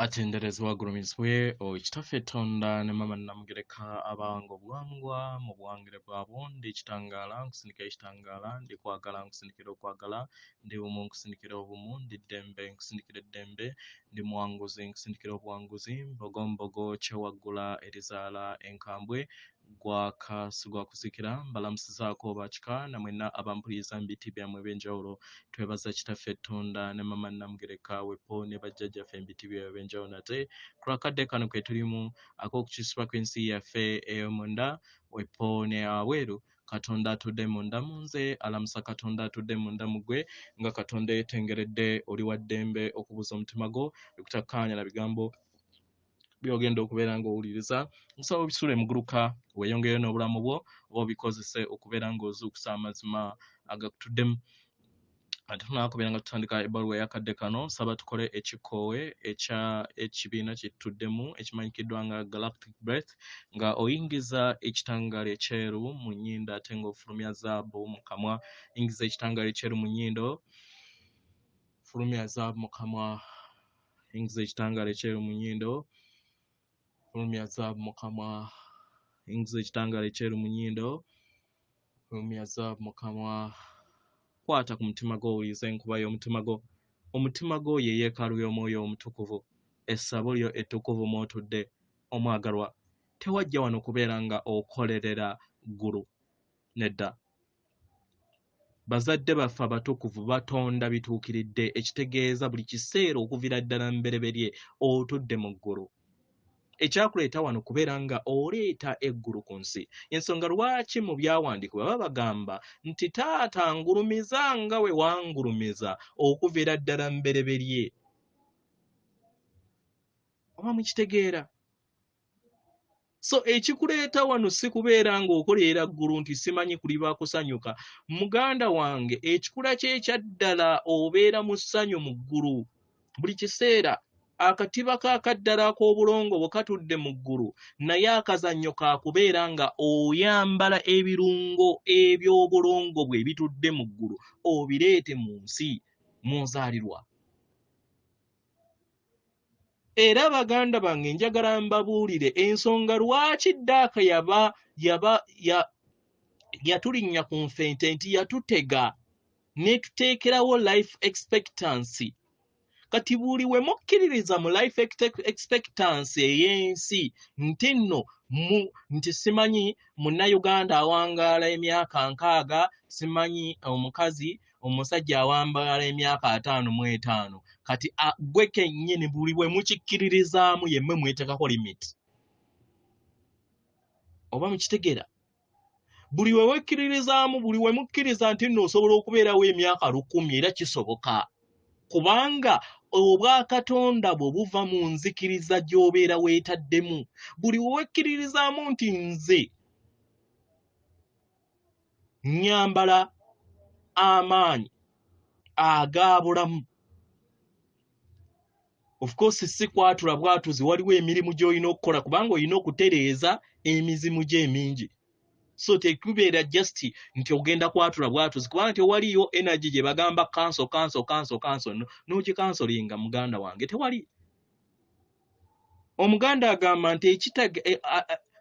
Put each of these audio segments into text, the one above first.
Atenderezebwa agulumizibwe oyo Kitaffe Tonda ne Maama Nnamugereka abawanga obuwangwa mu buwangire bwabwo. Ndi kitangaala nkusindikira ekitangaala, ndi kwagala nkusindikira okwagala, ndi bumu nkusindikira obumu, ndi ddembe nkusindikira eddembe, ndi muwanguzi nkusindikira obuwanguzi, mbogombogo kyewaggula erizaala enkambwe, gwaka si gwa kuzikira. Mbalamusizaako bakika na mwenna abampuliriza mu biti byammwe eby'enjawulo. Twebaza Kitaffe Tonda ne Maama Nnamugereka wepo ne bajjajjaffe mu biti byabwe eby'enjawulo nate ku lw'akadde kano ke tulimu ak'okukyusibwa kw'ensi yaffe ey'omunda wepo n'eyawabweru. Katonda atudde munda mu nze alamusa Katonda atudde munda mu ggwe nga Katonda yeetengeredde oli wa ddembe okubuuza omutima gwo ekutakkaanya na bigambo by'ogenda okubeera ng'owuliriza. Nsaba obisule muguluka weeyongereyo n'obulamu bwo oba obikozese okubeera ng'ozuukusa amazima agakutuddemu. Ate tunakubeera nga tutandika ebbaluwa ey'akadde kano, nsaba tukole ekikoowe ekya ekibiina kye tutuddemu ekimanyikiddwa nga Galactic Breath, nga oyingiza ekitangaala ekyeru mu nnyindo ate ng'ofulumya zaabu mu kamwa. Yingiza ekitangaala ekyeru mu nnyindo, fulumya zaabu mu kamwa. Yingiza ekitangaala ekyeru mu nnyindo, fulumya zaabu mu kamwa. Yingiza ekitangaala ekyeru mu nnyindo, fulumya zaabu mu kamwa. Kwata ku mutima gwo owulirize enkuba y'omutima gwo. Omutima gwo ye yeekaalu y'Omwoyo Omutukuvu, essabo lyo ettukuvu mw'otudde. Omwagalwa, tewajja wano kubeera nga okolerera ggulu. Nedda. Bazadde baffe abatukuvu batonda bituukiridde, ekitegeeza buli kiseera okuviira ddala mbereberye otudde mu ggulu. Ekyakuleeta wano kubeera nga oleeta eggulu ku nsi. Ensonga lwaki mu byawandiikibwa baba bagamba nti taata ngulumiza nga we wangulumiza okuviira ddala mbereberye. Oba mukitegeera? So ekikuleeta wano si kubeera ng'okolerera ggulu nti simanyi kuliba kusanyuka. Muganda wange, ekikula ky'ekyaddala obeera mu ssanyu mu ggulu buli kiseera. Akatiba k'akaddala ak'obulongo bwe katudde mu ggulu, naye akazannyo ka kubeera nga oyambala ebirungo eby'obulongo bwe ebitudde mu ggulu obireete mu nsi mw'ozaalirwa. Era baganda bange njagala mbabuulire ensonga lwaki Ddaaka yaba yaba ya yatulinnya ku nfente nti yatutega n'etuteekerawo life expectancy. Kati buli we mukkiririza mu life expectancy ey'ensi nti nno mu nti simanyi munnayuganda awangaala emyaka 60, simanyi omukazi omusajja awambaala emyaka 55, kati gwe kennyini buli bwe mukikkiririzaamu yemmwe mwetekako limit. Oba mukitegeera? Buli we wekkiririzaamu, buli we mukkiriza nti nno osobola okubeerawo emyaka 1000, era kisoboka, kubanga obwakatonda bwo buva mu nzikiriza gy'obeera weetaddemu. Buli we wekkiririzaamu nti nze nnyambala amaanyi aga bulamu, of course si kwatula bwatuzi, waliwo emirimu gy'olina okukola kubanga olina okutereeza emizimu gyo emingi. So tekubeera just nti ogenda kwatula bwatuzi, kubanga tewaliyo energy gye bagamba cancel, cancel, cancel, cancel n'ogikansolinga. Muganda wange, tewali. Omuganda agamba nti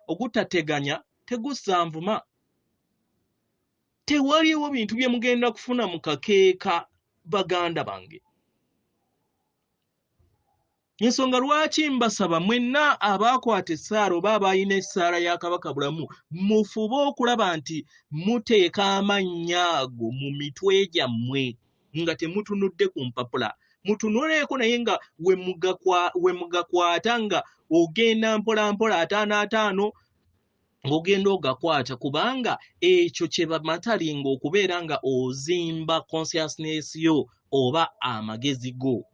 ogutateganya tegussa nvuma. Tewaliwo bintu bye mugenda kufuna mu kakeeka, baganda bange. Ensonga lwaki mbasaba mwenna abaakwata essaala oba abalina essaala ya Kabaka Bulamu, mufube okulaba nti muteeka amannya ago mu mitwe gyammwe nga temutunudde ku mpapula. Mutunuleeko naye nga we mugakwata nga ogenda mpola mpola 55 ng'ogenda ogakwata, kubanga ekyo kye bamatalinga okubeera nga ozimba consciousness yo oba amagezi go.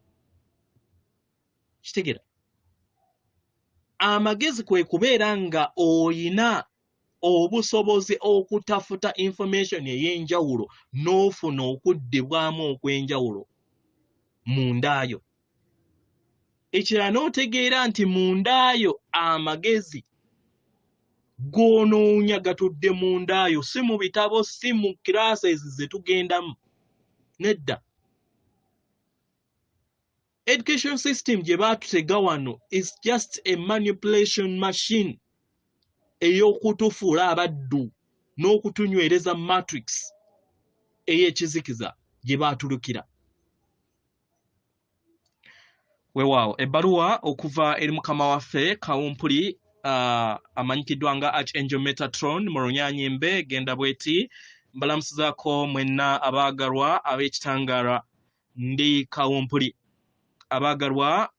Kitegera amagezi kwe kubeera nga oyina obusobozi okutafuta information ey'enjawulo n'ofuna okuddibwamu okw'enjawulo mundaayo. Ekirala n'otegeera nti mundaayo amagezi g'onoonya gatudde mundaayo, si mu bitabo, si mu classes ze tugendamu, nedda. Education system gye baatutega wano is just a manipulation machine ey'okutufuula abaddu n'okutunywereza matrix ey'ekizikiza gye baatulukira. Weewaawo ebbaluwa okuva eri mukama waffe Kawumpuli amanyikiddwa nga Archangel Metatron mu Lunyanyimbe genda bweti mbalamusizaako mwenna abaagalwa ab'ekitangaala ndi Kawumpuli abaagalwa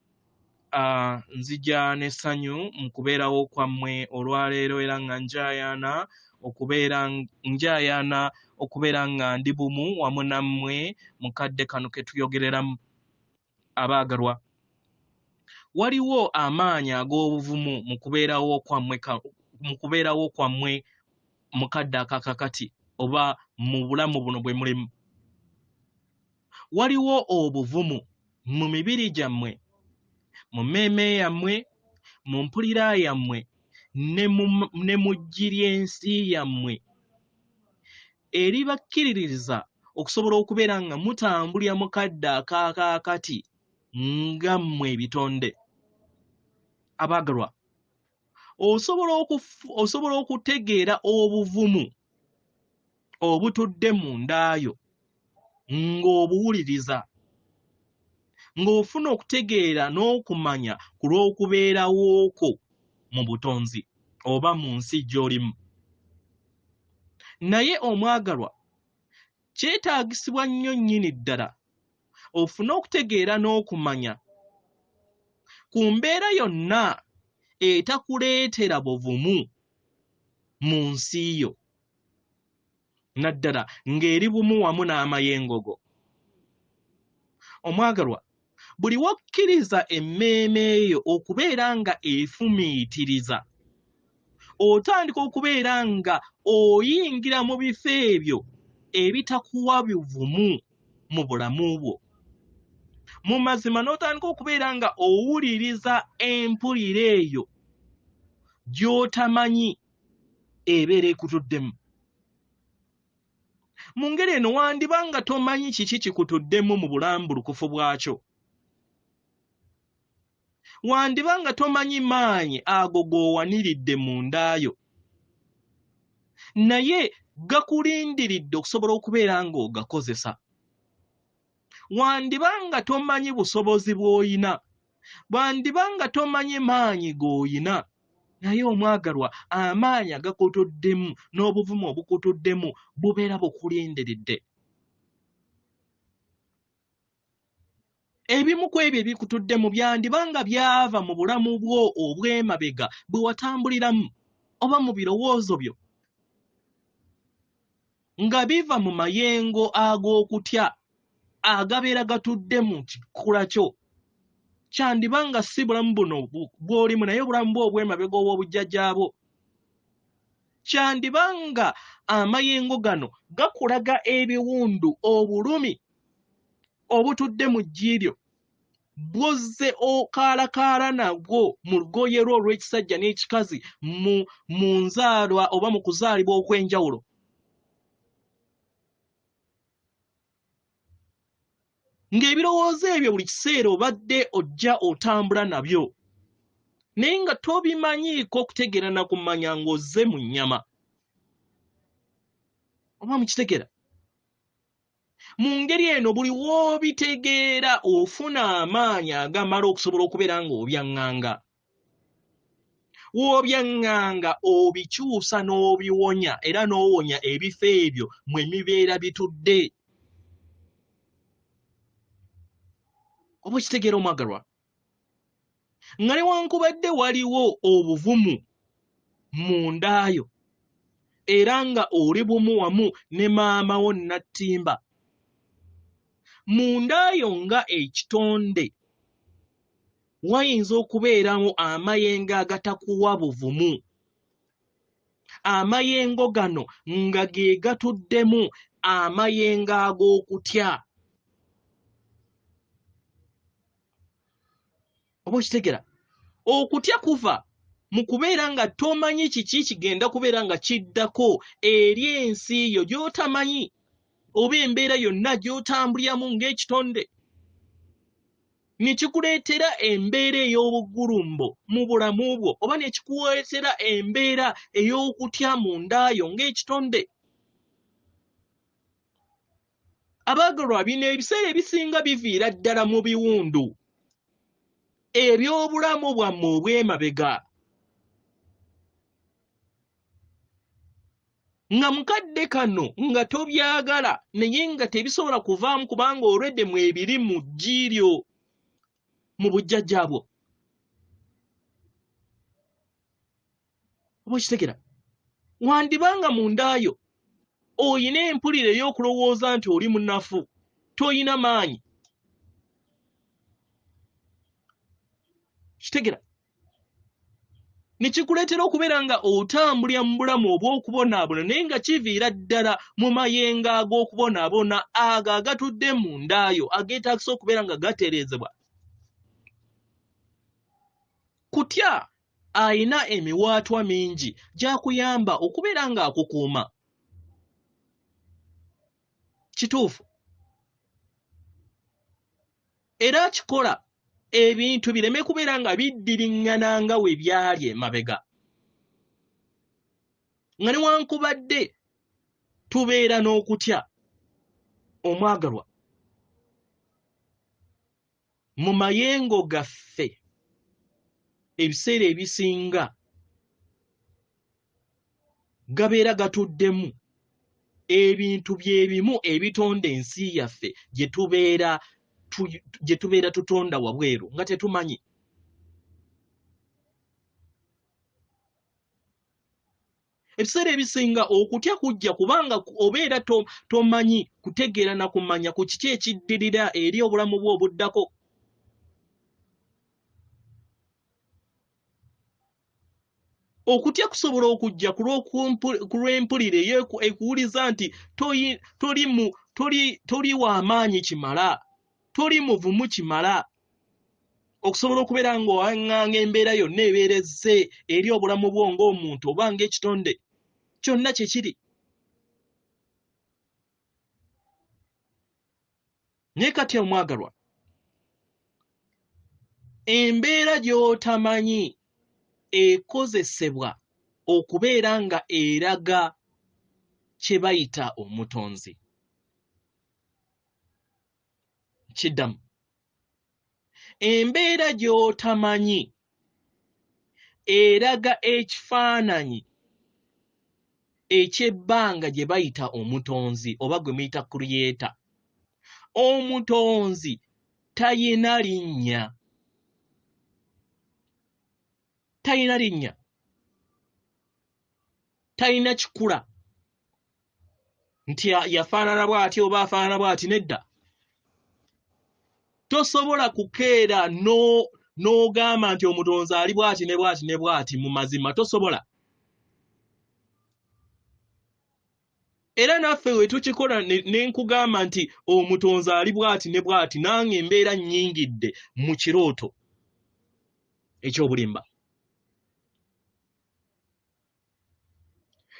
nzija n'essanyu mu kubeerawo kwammwe olwaleero era nga njayaana okubeera njayaana okubeera nga ndi bumu wamu nammwe mu kadde kano ke tuyogereramu. Abaagalwa, waliwo amaanyi ag'obuvumu mu kubeerawo kwammwe mu kubeerawo kwammwe mu kadde akakakati oba mu bulamu buno bwe mulimu. Waliwo obuvumu mu mibiri gyammwe, mu mmeeme yammwe, mu mpulira yammwe ne mu ggi ly'ensi yammwe eribakkiririza okusobola okubeera nga mutambulira mu kadde akaakaakati nga mmwe ebitonde. Abaagalwa, osobola okutegeera obuvumu obutudde munda yo ng'obuwuliriza, ng'ofuna okutegeera n'okumanya ku lw'okubeerawo kwo mu butonzi oba mu nsi gy'olimu. Naye omwagalwa, kyetaagisibwa nnyo nnyini ddala ofune okutegeera n'okumanya ku mbeera yonna etakuleetera buvumu mu nsi yo, naddala ng'eri bumu wamu n'amayengo go. Omwagalwa, buli w'okkiriza emmeeme yo okubeera nga efumiitiriza, otandika okubeera nga oyingira mu bifo ebyo ebitakuwa buvumu mu bulamu bwo. Mu mazima n'otandika okubeera nga owuliriza empulira eyo gy'otamanyi ebeera ekutuddemu. Mu ngeri eno wandiba nga tomanyi kiki kikutuddemu mu bulambulukufu bwakyo. Wandiba nga tomanyi maanyi ago g'owaniridde munda yo, naye gakulindiridde okusobola okubeera ng'ogakozesa. Wandiba nga tomanyi busobozi bw'oyina, wandiba nga tomanyi maanyi g'oyina, naye omwagalwa amaanyi agakutuddemu n'obuvumu obukutuddemu bubeera bukulindiridde. Ebimu ku ebyo ebikutuddemu byandiba nga byava mu bulamu bwo obw'emabega bwe watambuliramu oba mu birowoozo byo, nga biva mu mayengo ag'okutya agabeera gatudde mu kikula kyo. Kyandiba nga si bulamu buno bw'olimu, naye obulamu bwo obw'emabega obw'obujjajjaabwo. Kyandiba nga amayengo gano gakulaga ebiwundu, obulumi obutudde mu ggi lyo bw'ozze okaalakaala nabwo mu lugoye lwo olw'ekisajja n'ekikazi mu nzaalwa oba mu kuzaalibwa okw'enjawulo. Ng'ebirowoozo ebyo buli kiseera obadde ojja otambula nabyo, naye nga tobimanyiiko okutegeera na kumanya ng'ozze mu nnyama. Oba mukitegeera? Mu ngeri eno buli w'obitegeera ofuna amaanyi agamala okusobola okubeera ng'obyaŋŋanga. W'obyaŋŋanga obikyusa n'obiwonya era n'owonya ebifo ebyo mwe bibeera bitudde. Oba okitegeera omwagalwa? Nga newankubadde waliwo obuvumu munda yo era nga oli bumu wamu ne maama wo Nattimba, munda yo nga ekitonde wayinza okubeeramu amayengo agatakuwa buvumu. Amayengo gano nga ge gatuddemu amayengo ag'okutya. Oba okitegera? Okutya kuva mu kubeera nga tomanyi kiki kigenda kubeera nga kiddako eri ensi yo gy'otamanyi oba embeera yonna gy'otambuliramu ng'ekitonde. Ne kikuleetera embeera ey'obugulumbo mu bulamu bwo, oba ne kikuleetera embeera ey'okutya mu nda yo ng'ekitonde. Abaagalwa, bino ebiseera ebisinga biviira ddala mu biwundu eby'obulamu bwammwe obw'emabega. Nga mukadde kano nga tobyagala naye nga tebisobola kuvaamu kubanga olwedde mwebiri mu ggi lyo mu bujjajjaabwo. Oba okitegera? Wandiba nga mu ndaayo oyina empulira ey'okulowooza nti oli munafu, toyina maanyi. Kitegera? Ne kikuleetera okubeera nga otambulira mu bulamu obw'okubonaabona naye nga kiviira ddala mu mayengo ag'okubonaabona ago agatudde mu ndaayo ageetaagisa okubeera nga gatereezebwa. Kutya alina emiwaatwa mingi gy'akuyamba okubeera ng'akukuuma. Kituufu. Era akikola ebintu bireme kubeera nga biddiriŋŋana nga we byali emabega. Nga newankubadde tubeera n'okutya, omwagalwa, mu mayengo gaffe ebiseera ebisinga gabeera gatuddemu ebintu bye bimu ebitonda ensi yaffe gye tubeera gye tubeera tutonda wabweru nga tetumanyi. Ebiseera ebisinga okutya kujja kubanga obeera tomanyi kutegeera na kumanya ku kiki ekiddirira eri obulamu bwo obuddako. Okutya kusobola okujja ku lw'empulira ekuwuliza nti toli wa maanyi kimala, toli muvumu kimala okusobola okubeera ng'owaŋŋanga embeera yonna ebeera ezze eri obulamu bwo ng'omuntu oba ng'ekitonde kyonna kye kiri. Naye kati omwagalwa, embeera gy'otamanyi ekozesebwa okubeera nga eraga kye bayita omutonzi. Kiddamu. Embeera gy'otamanyi eraga ekifaananyi eky'ebbanga gye bayita omutonzi oba gwe muyita creator. Omutonzi tayina linnya. Tayina linnya. Tayina kikula nti yafaanana bw'ati oba afaanana bw'ati, nedda. Tosobola kukeera n'ogamba nti omutonzi ali bw'ati ne bw'ati ne bw'ati mu mazima, tosobola. Era naffe we tukikola ne nkugamba nti omutonzi ali bw'ati ne bw'ati, nange embeera nnyingidde mu kirooto eky'obulimba.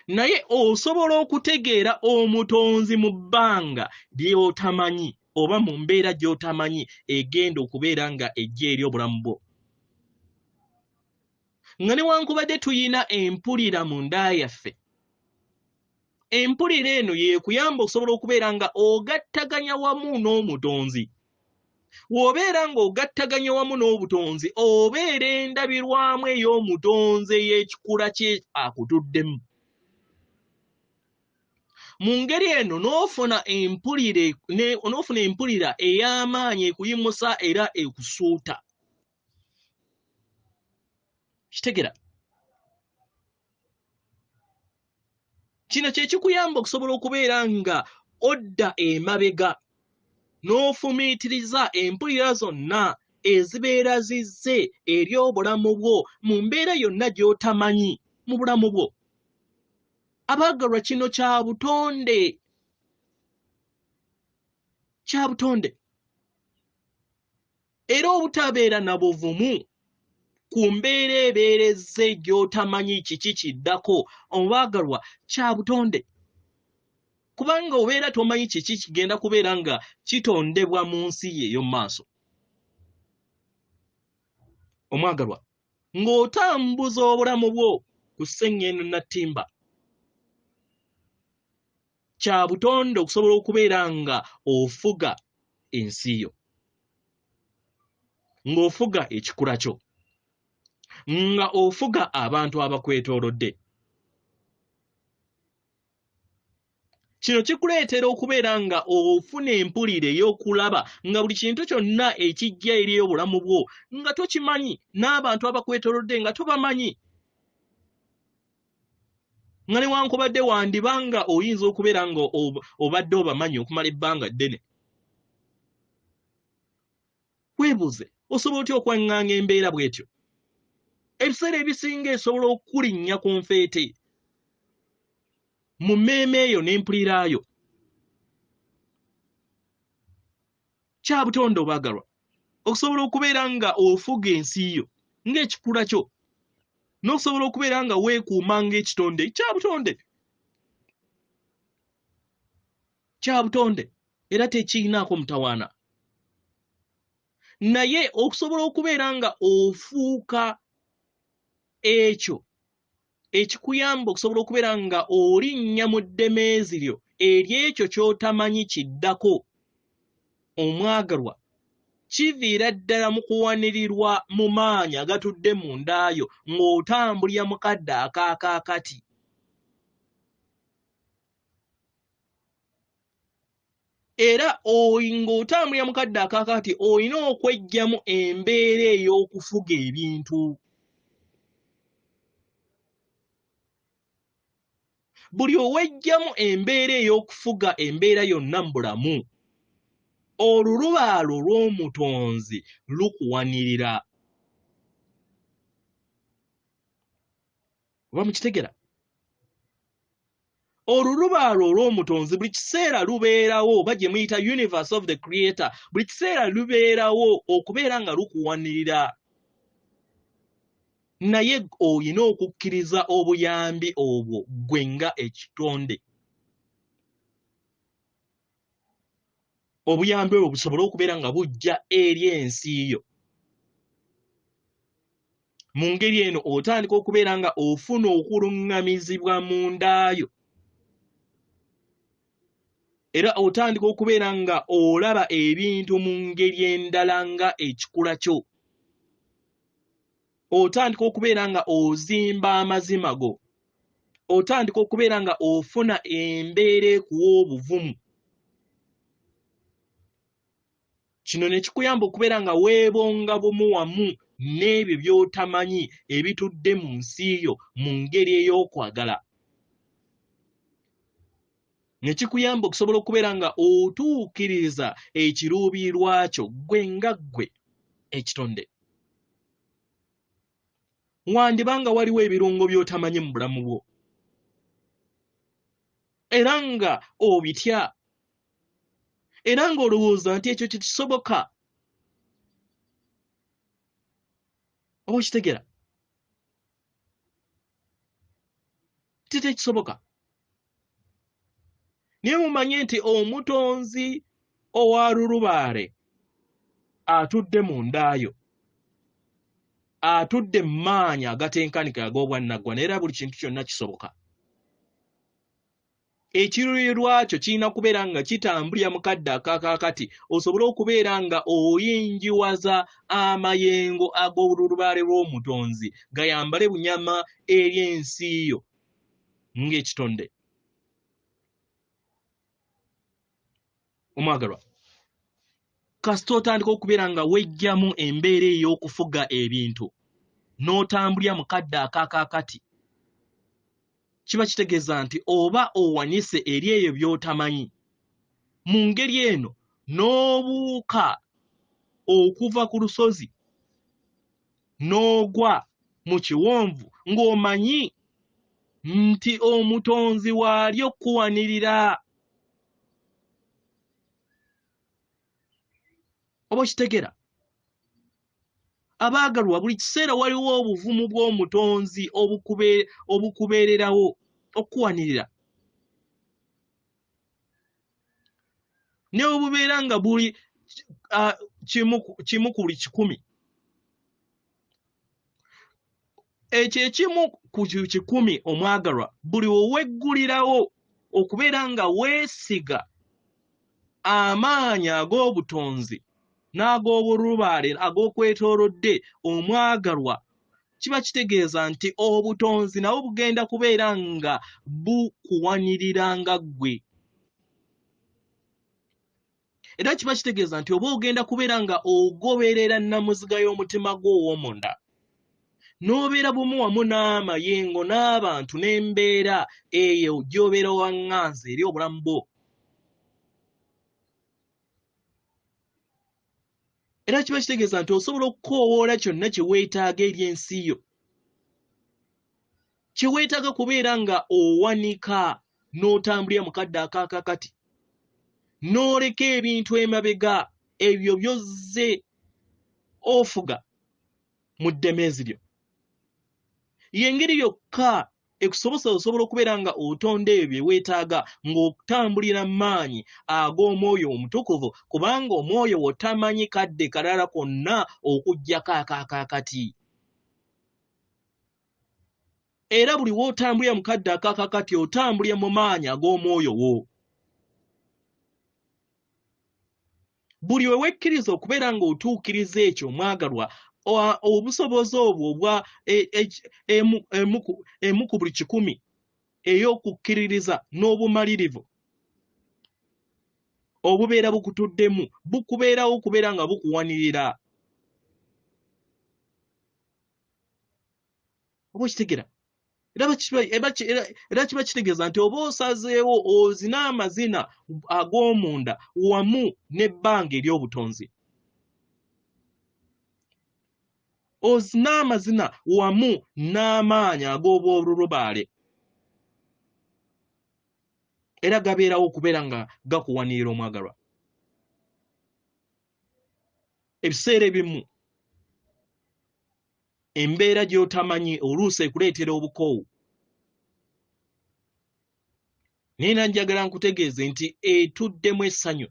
Naye osobola okutegeera omutonzi mu bbanga ly'otamanyi oba mu mbeera gy'otamanyi egenda okubeera nga ejja eri obulamu bwo. Nga newankubadde tuyina empulira mu nda yaffe, empulira eno yeekuyamba okusobola okubeera nga ogattaganya wamu n'omutonzi. W'obeera ng'ogattaganya wamu n'obutonzi, obeera endabirwamu ey'omutonzi ey'ekikula kye akutuddemu. Mu ngeri eno n'ofuna empulira n'ofuna empulira ey'amaanyi ekuyimusa era ekusuuta. Kitegera? Kino kye kikuyamba okusobola okubeera nga odda emabega n'ofumiitiriza empulira zonna ezibeera zizze eri obulamu bwo mu mbeera yonna gy'otamanyi mu bulamu bwo. Abaagalwa, kino kya butonde, kya butonde. Era obutabeera na buvumu ku mbeera ebeera ezze gy'otamanyi kiki kiddako, omwagalwa, kya butonde, kubanga obeera tomanyi kiki kigenda kubeera nga kitondebwa mu nsi yo ey'omu maaso. Omwagalwa, ng'otambuza obulamu bwo ku sseŋŋendo nattimba, kya butonde okusobola okubeera nga ofuga ensi yo, ng'ofuga ekikula kyo, nga ofuga abantu abakwetoolodde. Kino kikuleetera okubeera nga ofuna empulira ey'okulaba nga buli kintu kyonna ekijja eri obulamu bwo nga tokimanyi, n'abantu abakwetoolodde nga tobamanyi, nga newankubadde wandiba nga oyinza okubeera nga obadde obamanyi okumala ebbanga ddene. Weebuuze, osobola otya okwaŋŋanga embeera bw'etyo? Ebiseera ebisinga esobola okukulinnya ku nfeete mu mmeeme eyo n'empuliraayo. Kya butonde obaagalwa okusobola okubeera nga ofuga ensi yo ng'ekikula kyo, n'okusobola okubeera nga weekuuma ng'ekitonde. Kya butonde, kya butonde, era tekirinaako mutawaana. Naye okusobola okubeera nga ofuuka ekyo ekikuyamba okusobola okubeera nga olinnya mu ddemeezi lyo ery'ekyo ky'otamanyi kiddako, omwagalwa, kiviira ddala mu kuwanirirwa mu maanyi agatudde mu ndaayo ng'otambulira mu kadde akaakaakati. Era ng'otambulira mu kadde akaakati olina okweggyamu embeera ey'okufuga ebintu. Buli oweggyamu embeera ey'okufuga embeera yonna mu bulamu, olulubaalo lw'omutonzi lukuwanirira. Oba mukitegera? Olulubaalo olw'omutonzi buli kiseera lubeerawo, oba gye muyita universe of the creator, buli kiseera lubeerawo okubeera nga lukuwanirira. Naye olina okukkiriza obuyambi obwo ggwe nga ekitonde, obuyambi obwo busobole okubeera nga bujja eri ensi yo. Mu ngeri eno otandika okubeera nga ofuna okuluŋŋamizibwa mu ndaayo, era otandika okubeera nga olaba ebintu mu ngeri endala nga ekikula kyo. Otandika okubeera nga ozimba amazima go, otandika okubeera nga ofuna embeera ekuwa obuvumu. Kino ne kikuyamba okubeera nga weebonga bumu wamu n'ebyo by'otamanyi ebitudde mu nsi yo mu ngeri ey'okwagala. Ne kikuyamba okusobola okubeera nga otuukiriza ekiruubirirwa kyo ggwe nga ggwe ekitonde. Wandiba nga waliwo ebirungo by'otamanyi mu bulamu bwo, era nga obitya, era ng'olowooza nti ekyo tekisoboka. Oba okitegera nti tekisoboka. Naye mumanye nti omutonzi owa lulubaale atudde mu ndaayo, atudde mu maanyi agatenkanika ag'obwannaggwa, naye era buli kintu kyonna kisoboka. Ekiruubirirwa kyo kirina kubeera nga kitambulira mu kadde akakaakati, osobole okubeera nga oyingiwaza amayengo ag'olulubaale lw'omutonzi gayambale bunyama eri ensi yo ng'ekitonde. Omwagalwa, kasita otandika okubeera nga weggyamu embeera ey'okufuga ebintu n'otambulira mu kadde akakaakati, kiba kitegeeza nti oba owanise eri ebyo by'otamanyi. Mu ngeri eno n'obuuka okuva ku lusozi n'ogwa mu kiwonvu ng'omanyi nti omutonzi waali okukuwanirira. Oba okitegera? Abaagalwa, buli kiseera waliwo obuvumu bw'omutonzi obukubeererawo okukuwanirira, ne bwe bubeera nga buli kimu ku buli 100. Ekyo ekimu ku 100, omwagalwa, buli weweggulirawo okubeera nga weesiga amaanyi ag'obutonzi n'ag'obulubaale ag'okwetoolodde, omwagalwa, kiba kitegeeza nti obutonzi nabwo bugenda kubeera nga bukuwanirira nga ggwe. Era kiba kitegeeza nti oba ogenda kubeera nga ogoberera nnamuziga y'omutima gwo ow'omunda, n'obeera bumu wamu n'amayengo n'abantu n'embeera eyo gy'obeera waŋŋanze eri obulamu bwo. Era kiba kitegeeza nti osobola okukoowoola kyonna kye weetaaga eri ensi yo. Kye weetaaga kubeera nga owanika n'otambulira mu kadde akaakakati, n'oleka ebintu emabega ebyo by'ozze ofuga mu ddemeezi lyo. Y'engeri yokka ekusobozesa osobola okubeera nga otonda ebyo bye weetaaga ng'otambulira mu maanyi ag'Omwoyo Omutukuvu, kubanga Omwoyo wo tamanyi kadde kalala konna okuggyako akaakaakati. Era buli w'otambulira mu kadde akaakakati otambulira mu maanyi ag'Omwoyo wo. Buli we wekkiriza okubeera ng'otuukiriza ekyo, omwagalwa, obusobozi obwo obwa emu ku buli 100 ey'okukkiririza n'obumalirivu obubeera bukutuddemu bukubeerawo okubeera nga bukuwanirira. Oba okitegera? Era kiba kitegeeza nti oba osazeewo ozina amazina ag'omunda wamu n'ebbanga ery'obutonzi, ozina amazina wamu n'amaanyi ag'obwolulubaale, era gabeerawo okubeera nga gakuwanirira, omwagalwa. Ebiseera ebimu embeera gy'otamanyi oluusi ekuleetera obukoowu, naye era njagala nkutegeeze nti etuddemu essanyu,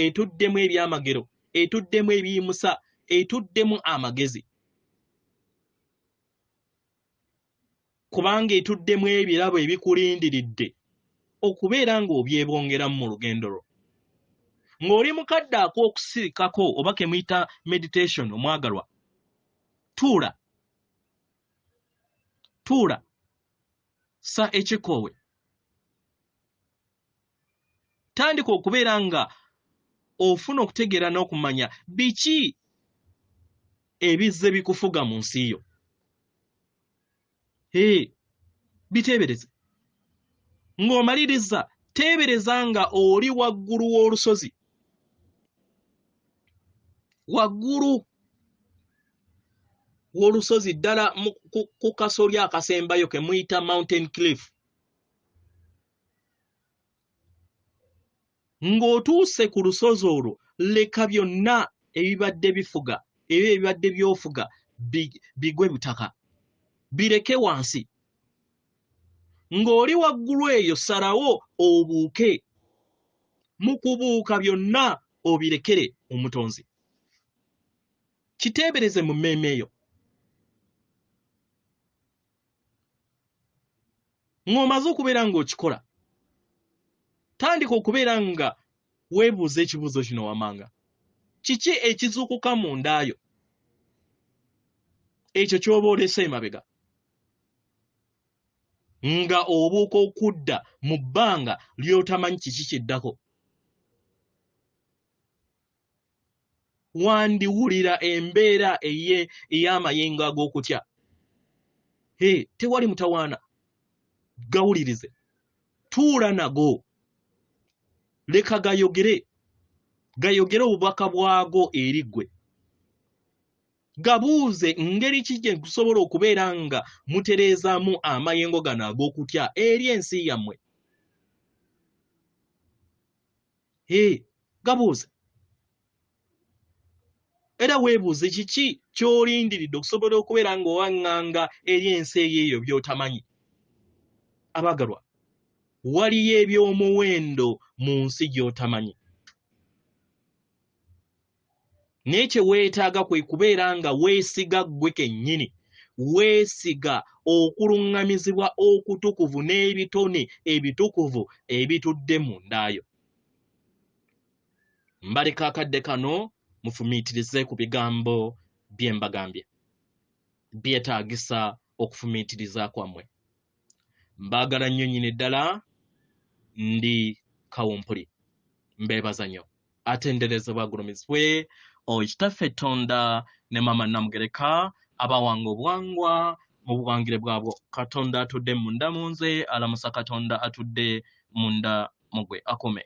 etuddemu ebyamagero, etuddemu ebiyimusa, etuddemu amagezi, kubanga etuddemu ebirabo ebikulindiridde okubeera ng'obyebongeramu mu lugendo lwo. Ng'oli mu kadde ak'okusirikako oba ke muyita meditation, omwagalwa, tuula, tuula, sa ekikoowe, tandika okubeera nga ofuna okutegeera n'okumanya biki ebizze bikufuga mu nsi yo. Hee, biteebereze. Ng'omaliriza, teebereza nga oli waggulu w'olusozi, waggulu w'olusozi ddala ku kasolya akasembayo ke muyita Mountain Cliff. Ng'otuuse ku lusozi olwo, leka byonna ebibadde bifuga, ebyo ebibadde by'ofuga bigwe butaka, bireke wansi. Ng'oli waggulu eyo, salawo obuuke. Mu kubuuka byonna obirekere Omutonzi. Kiteebereze mu mmeeme yo. Ng'omaze okubeera ng'okikola, tandika okubeera nga weebuuza ekibuuzo kino wammanga: kiki ekizuukuka mu nda yo ekyo ky'oba olese emabega nga obuuka okudda mu bbanga ly'otamanyi kiki kiddako? Wandiwulira embeera ey'amayengo ag'okutya. He, tewali mutawaana, gawulirize, tuula nago, leka gayogere, gayogere obubaka bwago eri ggwe. Gabuuze ngeri ki gye gusobola okubeera nga mutereezaamu amayengo gano ag'okutya eri ensi yammwe. Hee, gabuuze. Era weebuuze kiki ky'olindiridde okusobola okubeera ng'owaŋŋanga eri ensi eyo by'otamanyi. Abaagalwa, waliyo eby'omuwendo mu nsi gy'otamanyi. Naye kye weetaaga kwe kubeera nga weesiga ggwe kennyini. Weesiga okuluŋŋamizibwa okutukuvu n'ebitone ebitukuvu ebitudde munda yo. Mbaleka akadde kano mufumiitirize ku bigambo bye mbagambye. Byetaagisa okufumiitiriza kwammwe. Mbaagala nnyo nnyini ddala, ndi Kawumpuli. Mbeebaza nnyo. Atenderezebwa agulumizibwe oyo Kitaffe Tonda ne Maama Namugereka abawanga obuwangwa mu buwangire bwabwo. Katonda atudde munda mu nze alamusa Katonda atudde munda mu gwe. Akuume.